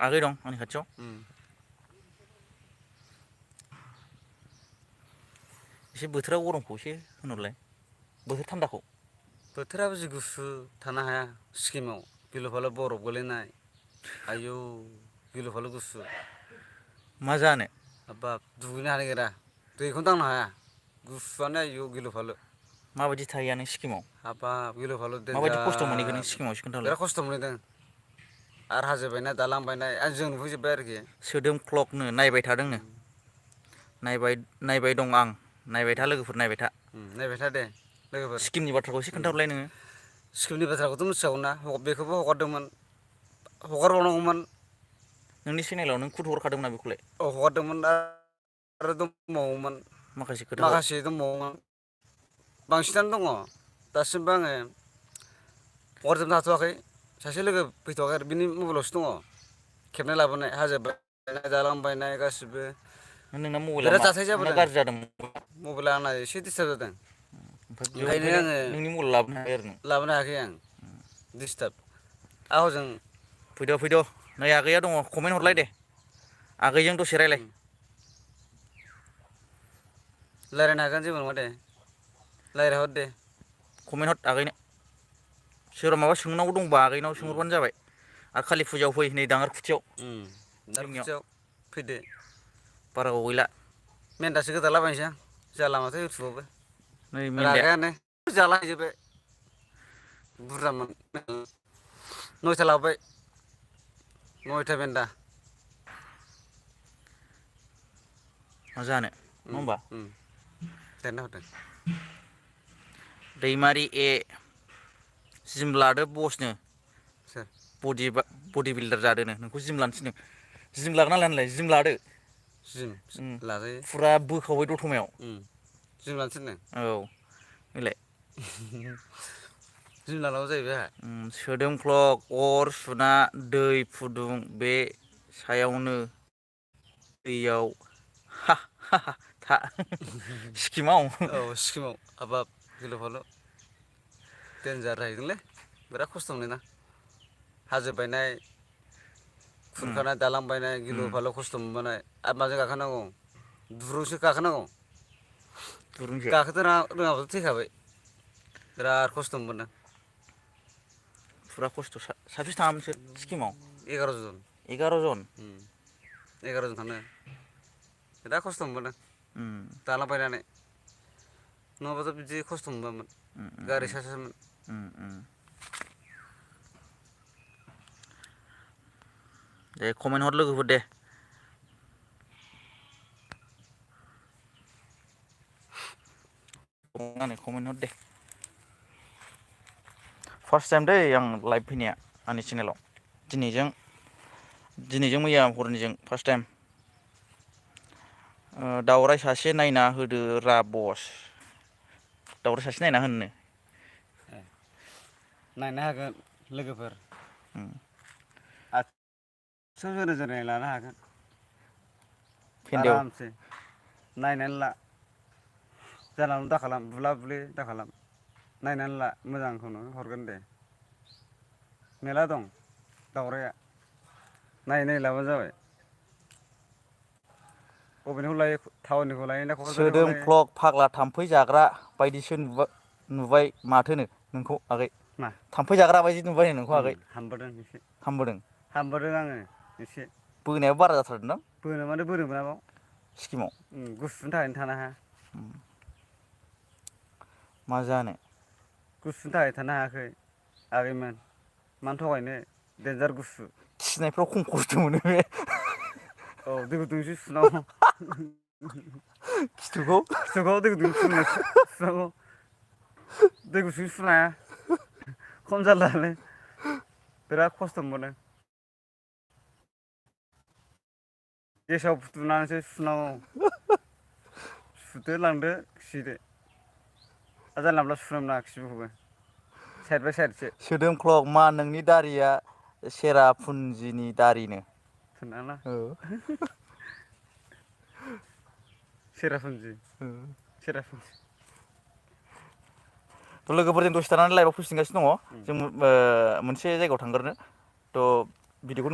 आगै दं आंनि खाथियाव। एसे बोथोरा गरमखौ एसे होनहरलाय बोथोर थान्दाखौ। बोथोराबो जि गुसु थानो हाया सिक्किमाव गिलु फालु बरफ गोलैनाय। आयौ गिलु फालु गुसु। मा जानो? हाबाब दुगैनो हानो नागिरा दैखौनो दांनो हाया गुसुआनो आयु गिलु फालु। माबायदि थाहैया नों सिक्किमाव? हाबाब गिलु फालु माबायदि खस्थ' देनजार मोनहैखो नों सिक्किमाव एसे खोन्थाहरलाय बिराद खस्थ' मोनहैदों। आरो हाजो बायनाय दालां बायनाय आरो जों नुहैजोब्बाय आरोखि। सोदोमख्लबनो नायबाय थादोंनो नायबाय दं आं। नायबाय था लोगोफोर नायबाय था। नायबाय था दे लोगोफोर। सिक्किमनि बाथ्राखौ एसे खोन्थाहरलाय नोङो। सिक्किमनि बाथ्राखौथ' मिथिखागौना बेखौबो हगारदोंमोन हगारबावनांगौमोन। नोंनि चेनेलाव नों खुद हगारखादोंमोन ना बेखौलाय? औ हगारदोंमोन आरो दंबावोमोन माखासे दंबावोमोन। बांसिनानो दङ दासिमबो आङो हगारजोबनो हाथ'वाखै सासे लोगो फैथ'वाखै आरो बिनि मबाइलावसो दङ। खेबना लाबोनाय हाजो बायनाय दालां बायनाय गासिबो। नोंना मबाइला बिराद मा जाथाय मा जाबोदों गाज्रि जादों? मबाइला आंना एसे डिस्टार्ब जादों। ओंखायनो ओमफ्राय आङो नोंनि मबाइल लाबोनो हाबाय आरो नों लाबोनो हायाखै आं दिस्टार्ब। आ हजों फैद' नै आगैया दङ कमेन्ट हरलाय दे आगैजों दसे रायलाय। रायज्लायनो हागोन जेबो नङा दे रायज्लायहर दे। कमेन्ट हर आगैनो सोरबा माबा सोंनांगौ दंबा आगैनाव सोंहरबानो जाबाय। आरो खालि फुजायाव फै नै दाङारखुथियाव जोंनियाव। दारखुसियाव फैदो बारा गोबाव गैला। मेन्दासो गोदालाबायनोसै आं जाला माथो इउटुबावबो नै मेन्दाया रागायानो। जाला हैजोब्बाय बुरजामोन नयथा लाबोबाय 9था मेन्दा। मा जानो नङा होमबा? दानना हरदों। दैमारि ए जिम लादो बसनो। सोर? बडि बिल्दार जादोनो नोंखौ जिम लानो थिनदों जिम लागोन ना लाया नोंलाय जिम लादो। जिम लाजायो फुरा बोखावबाय दतमायाव। जिम लानो थिनदों औ नैलाय। जिम लानांगौ जाहैबाय आंहा। सोदोमख्लक अर सुना दै फुदुं बे सायावनो दैयाव था सिक्किमाव औ सिक्किमाव हाबाब गिलु फालु देन्जार जाहैदोंलै बिराद खस्थ' मोनोना हाजो बायनाय खुरखानाय दालां बायनाय गिलु फालु खस्थ' मोनबोनाय आरो माजों गाखोनांगौ दुरुंजों गाखोनांगौ दुरुंसो गाखोनो रोङाबाथ' थैखाबाय बिराद खस्थ' मोनबोदों। फुरा खस्थ' साबेसे थाङामोन नोंसोर सिक्किमाव 11 जन 11 जन 11 जन थांदों बिराद खस्थ' मोनबोदों उम दालां बायनानै नङाबाथ' बिदि खस्थ' मोनबोआमोन गारि सा सामोन। दे कमेन्ट हर लोगोफोर दे। कमेन्ट हर दे। फार्स्ट टाइम दै आं लाइभ फैनाया आंनि चेनेलाव दिनैजों मैया हरनिजों फार्स्ट टाइम। दावराय सासे नायना होदो रा बस दावराय सासे नायना होनो। नायनो हागोन लोगोफोर। उम 800 जोरै जोरै लानो हागोन। फेन्देव आरामसे नायनानै ला जानला मोनला दाखालाम बुला बुलि दाखालाम नायनानै ला मोजांखौनो हरगोन दे। मेरला दं दाउराया नायै नायै लाबानो जाबाय। बबेनिखौ लायो टाउननिखौ लायो ना क'क्राझारनिखौ लायो सोदोमख्लक फाग्ला थाम्फै जाग्रा बायदिसो नुबाय माथोनो नोंखौ आगै मा थाम्फै जाग्रा बायदि नुबाय नोंखौ आगै हामबोदों एसे हामबोदों हामबोदों आङो एसे बोनायाबो बारा जाथारदों दां बोनो माने बोनो मोना बाव सिक्किमाव गुसुनि थाखायनो थानो हाया। मा जानो गुसुनि थाखाय थानो हायाखै आगैमोन मानो थगायनो देन्जार गुसु खिनायफ्राव खम खस्थ' मोनो बे औ दै गुदुंजों सुनांगौ खिथुखौ खिथुखौ दै गुदुंजों सुनांगौ दै गुसुजों सुनो हाया खम जारलालै बिराद खस्थ' मोनबोदों। गेसाव फुदुंनानैसो सुनांगौ सुदो लांदो खिदो आरो जानला मोनला सुनो मोना खिबुखौबो साइड बाय साइडसो सोदोमख्लक मा नोंनि दारिया सेरापुन्जिनि दारिनो सोनाङाना औ सेरापुन्जि सेरापुन्जि थ' लोगोफोरजों दसे थानानै लाइभआव फैफिनगासिनो दङ जों मोनसे जायगायाव थांग्रोनो थ' भिडिअखौ